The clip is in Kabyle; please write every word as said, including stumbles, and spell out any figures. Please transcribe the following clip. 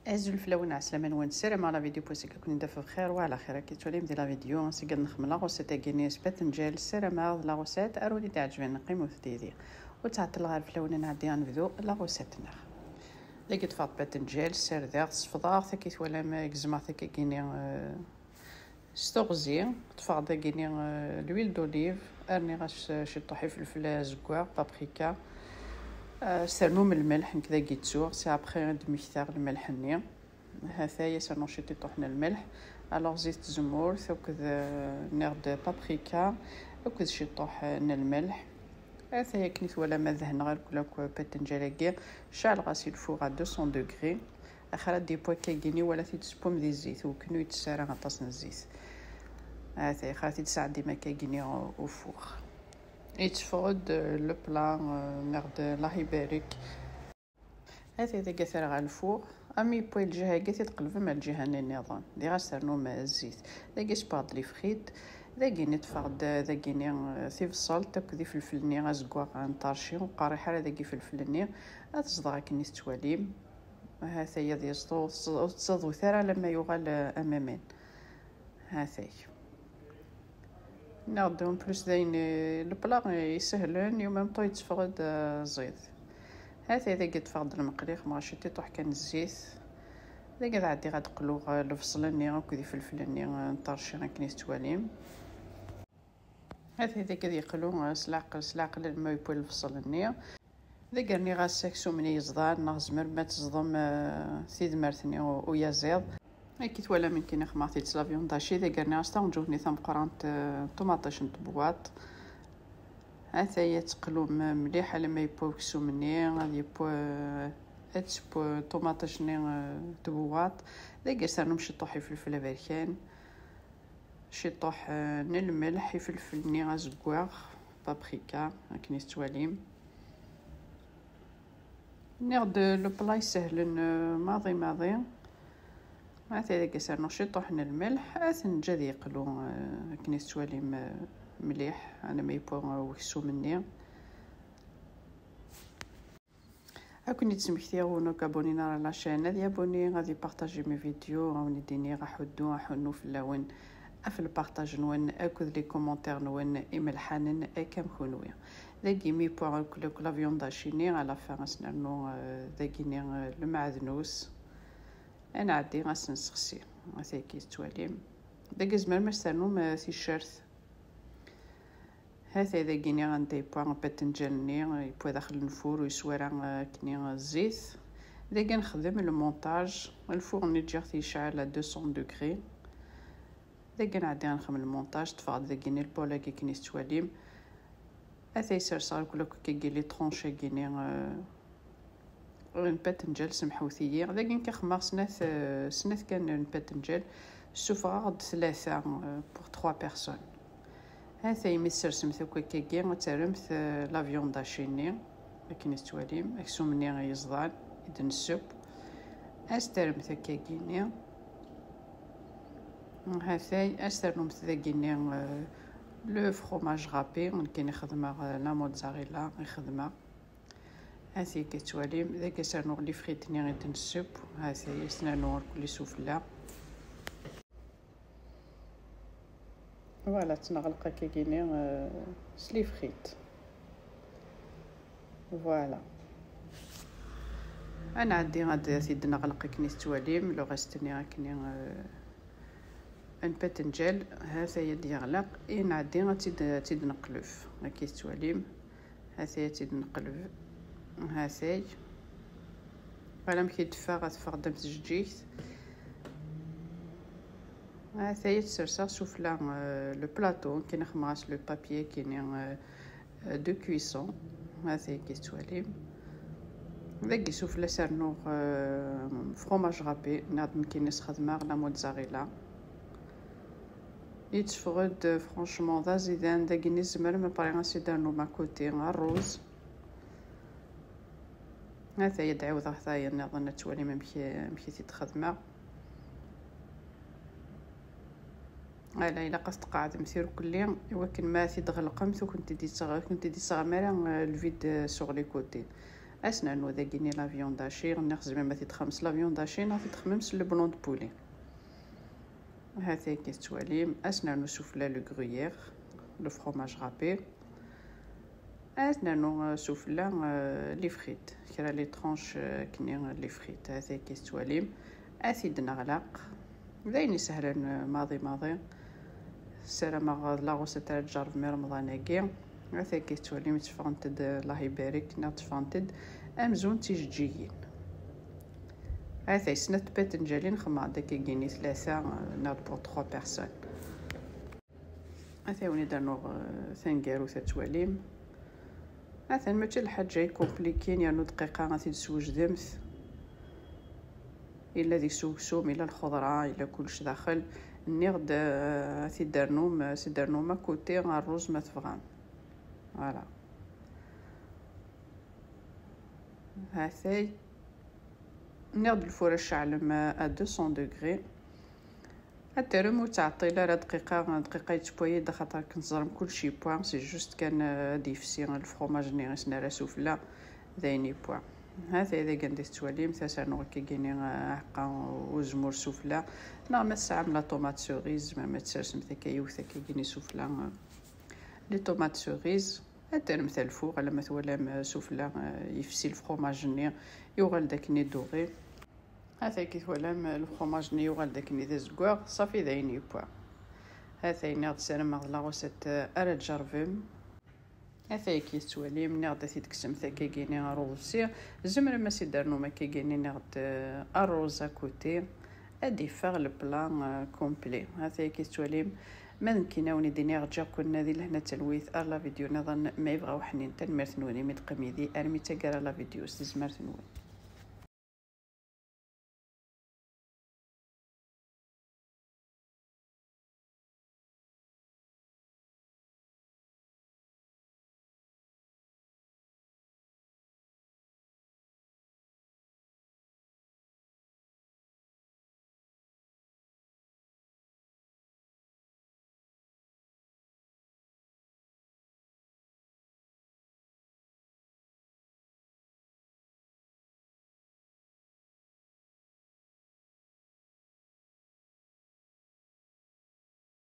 Azul fell-awen, ɛeslama-nwen, ssarameɣ la vidéo n wass-agi ad ken-id-taf bxir wa ɛla xir. Akka tettwalim di la vidéo, ass-agi ad nexdem la recette-agi-nni s patenǧal, ssarameɣ d la recette ara wen-iɛeǧben, qqimet yid-i. Ur ttɛeṭṭileɣ ara fell-awen, ad nɛeddi ad nebdu la recette-nneɣ. Dagi ṭṭfeɣ-d patenǧal, ssardeɣ-t, sefḍeɣ-t, akka twalam, gezmeɣ-t akkagi-nni, eh, s teɣzi. Ṭṭfeɣ dagi-nni, eh, l'huile d'olive, rniɣ-as, eh, ciṭuḥ ifelfel azeggaɣ, paprika. Eh, s ternum lmelḥ, nekk dagi ttuɣ, c'est après ad d-mmektaɣ lmelḥ-nni. Hatay, as rnuɣ ciṭuḥ n lmelḥ. Alors, zit tzemmurt, akked, eh, nniɣ-d paprika, akked ciṭuḥ, eh, n lmelḥ. Hatay, akken i twalam, ad dehneɣ irkel akk patenǧal-agi. Ceɛleɣ-as i lfuɣ à deux cents degrés. Axir ad d-yeww akkagi-nni, wala t-id-tewwim di zzit, ur ken-yettess ara aṭas n zzit. Hatay, axir ad t-id-tesɛeddim akkagi-nni au four. Yetteffeɣ-d, euh, le plat, euh, nniɣ-d Allah ibarek. Hatay dagi ad t-rreɣ ɣer lfuɣ. Am yewwi lǧiha-agi, ad t-id-tqelbem ar lǧiha-nni nniḍen. Diɣ ad s-ternum, euh, zzit. Dagi sewweɣ-d les frites. Dagi-nni ṭṭfeɣ-d, euh, dagi-nni, euh, tibṣelt akked ifelfel-nni azeggaɣ nṭerci, ur qerriḥ ara dagi ifelfel-nni. Ad t-ẓḍeɣ akken i tettwalim. Hatay ad yeẓḍu, ur tettẓ-, ur tettẓaḍut ara alamma yuɣal, euh, am aman. Hatay. Nniɣ-d, en plus d ayen, eh, le plat, eh, isehlen, et en même temps yetteffeɣ-d, eh, ẓid. Hatay dagi ṭṭfeɣ-d lmeqli, xemɣeɣ ciṭuḥ kan n zzit. Dagi ad ɛeddiɣ ad d-qluɣ, eh, lebṣel-nni akked ifelfel-nni, eh, nṭerci akken i tettwalim. Hatay dagi ad yeqlu, eh, s leɛqel, s leɛqel alma yewwi lebṣel-nni. Dagi rniɣ-as aksum-nni yeẓḍan, neɣ tzemrem ad teẓḍem, eh, tidmert-nni u-, uyaziḍ. Akka i twalam, nekkini xemɣeɣ-t-id s la viande hachée. Dagi rniɣ-as taɣenǧawt-nni tameqqrant, eh, ṭumaṭic n tebwaṭ. Hatay ad teqlum mliḥ alamma yewwa uksum-nni, ad yewwa, eh, ad tewwa ṭumaṭic-nni, eh, tebwaṭ. Dagi ad s-ternum ciṭuḥ ifelfel aberkan. Ciṭuḥ, eh, n lmelḥ, ifelfel-nni azeggaɣ, paprika, akken i tettwalim. Nniɣ-d le plat isehlen, eh, maḍi maḍi. Hatay dagi ad s-rnuɣ ciṭuḥ n lmelḥ, ad t-neǧǧ ad yeqlu, eh, akken i tettwalim, eh, mliḥ, alamma yewwa, eh, weksum-nni. Ad ken-id-smektiɣ win ur k-abonnin ara la chaîne, ad yabuni, ad ipartaji mes vidéos, ad wen-id-iniɣ aḥuddu, aḥunnu fell-awen, ɣef lpartaj-nwen akked les commentaires-nwen imelḥanen akka am kunwi. Dagi mi yewwa akk, akk la viande hachée-nni, à la fin ad s-nernu, euh, dagi-nni, euh, lmeɛdnus. Ad nɛeddi ad s-nessexsi. Hatay akka i tettwalim. Dagi tzemrem ad s-ternum, euh, ticcert. Hatay dagi-nni anda yewwa batenǧal-nni, yewwa daxel n lfur, ur yeswi ara, eh, akkenni, eh, zzit. Dagi nexdem le montage, lfur-nni ǧǧiɣ-t yecɛel à deux cents degrés. Dagi nɛeddi ad nexdem le montage, ṭṭfeɣ-d dagi-nni le bol-agi akken i tettwalim. Hatay serseɣ akk, akk akkagi les tranches-agi-nni, eh, n patenǧal, semḥewt-iyi. Dagi nekk xemmeɣ snat, eh, snat kan n patenǧal. Ssufɣeɣ-d tlata, eh, pour trois personnes. Hatay mi tsersemt akk akkagi, ad terremt, eh, la viande hachée-nni, akken i tettwalim, aksum-nni yeẓḍan i d-nesseww. Ad s-terremt akkagi-nni. Hatay, ad s-ternumt dagi-nni, eh, le fromage râpé, nekkini xedmeɣ, eh, la mozzarella i xedmeɣ. Hatay akka tettwalim, dagi ad s-rnuɣ les frites-nni i d-nesseww. Hatay, ad s-nernu irkel sufella. Voilà, ad tt-neɣleq akkagi-nni, euh, s les frites. Voilà. Ad nɛeddi ad t-id-neɣleq akken i tettwalim, le reste-nni akken, euh, n patenǧal, hatay ad d-yeɣleq, i nɛeddi ad tt-id-, ad tt-id-neqlef, akken i tettwalim. Hatay ad tt-id-neqleb. Hatay. Wala amek i d-teffeɣ, ad teffeɣ-d am tjeǧǧigt. Hatay ad tt-serseɣ sufella, euh, le plateau, nekkini xedmeɣ-as le papier-kini, euh, de cuisson. Hatay akka i tettwalim. Dagi sufella ad s-rnuɣ, euh, fromage râpé, nniɣ-d nekkini s-xedmeɣ la mozzarella. Yetteffeɣ-d, franchement, d aẓidan. Dagi-nni tzemrem après ad s-id-ternum à côté ṛṛuz. Hatay ad ɛiwdeɣ tayeḍ nniḍen ad twalim amek, amek i t-id-xedmeɣ. Ala, ilaq ad tqeɛdemt irkelli i wakken ma t-id-tɣelqemt ur kent-id-yettɣ-, ur kent-id-yettɣam ara, euh, le vide, euh, sur les côtés. Ad s-nernu dagi-ni la viande hachée, nniɣ tzemrem ad t-id-txedmem s la viande hachée neɣ ad t-id-txedmem s le blanc de poulet. Hat-agi tettwalim, ad s-nernu sufella le gruyère, le fromage râpé. Ad s-nernu, euh, sufella, euh, les frites, kra les tranches, euh, akken, euh, les frites. Hat-agi tettwalim, ad t-id-neɣlaq. D ayen isehlen, euh, maḍi maḍi. Ssarameɣ d la recette ara tjerrbem i Remḍan-agi. Hat-agi tettwalim tteffɣent-d, Allah ibarek, neɣ tteffɣent-d amzun d tijeǧǧigin. Hat-ay snat n tiṭenǧalin, xedmeɣ-d akkagini tlata, euh, neɣ pour trois personnes. Hat-ay wen-id-rnuɣ, euh, taneggarut ad twalim. Atan mačči d lḥaǧa i compliquée, yernu dqiqa ad t-id-swejdemt. Yella deg-s uksum, yella lxeḍra, yella kullec daxel. Nniɣ-d, euh, ad t-id-ternum, ad t-id-ternum à côté ṛṛuz ma tebɣam. Voilà. Hat-ay. Nniɣ-d lfur ad ceɛlem à deux cents degrés. Ad terrem ur ttɛeṭṭil ara dqiqa, dqiqa yettewwa-yi-d, axaṭer akken teẓram kullec yewwa, c'est juste kan, euh, ad yefsi lefromaj-nni i s-nerra sufella, d ayen yewwa. Hat-ay dagi anda tettwalim, ad s-rnuɣ akkagini, euh, aɛeqqa uzemmur sufella, neɣ ma tesɛam la tomate cerise, ma, ma tsersemt akka yiwet akkagini sufella, euh, les tomates cerises. Ad terremt ar lfuq alamma twalam, euh, sufella, euh, yefsi lefromaj-nni, yuɣal-d akken i doré. Hat-agi twalam, euh, lefromaj-nni yuɣal-d akken i d azeggaɣ, ṣafi d ayen yewwa. Hat-ay nniɣ-d ssarameɣ d la recette, euh, ara tjerrbem. Hat-agi tettwalim, nniɣ-d ad t-id-tekksemt akkagini ɣer uḍebsi. Tzemrem ad s-id-ternum akkagini, nniɣ-d, euh, ṛṛuz à côté. Ad d-yeffeɣ le plat, euh, complet. Hat-agi tettwalim, ma d nekkini ad wen-id-iniɣ ǧǧiɣ-ken di lehna d talwit ar la vidéo nniḍen ma yebɣa uḥnin. Tanemmirt-nwen imi d-teqqim yid-i armi d taggara la vidéo s tezmert-nwen.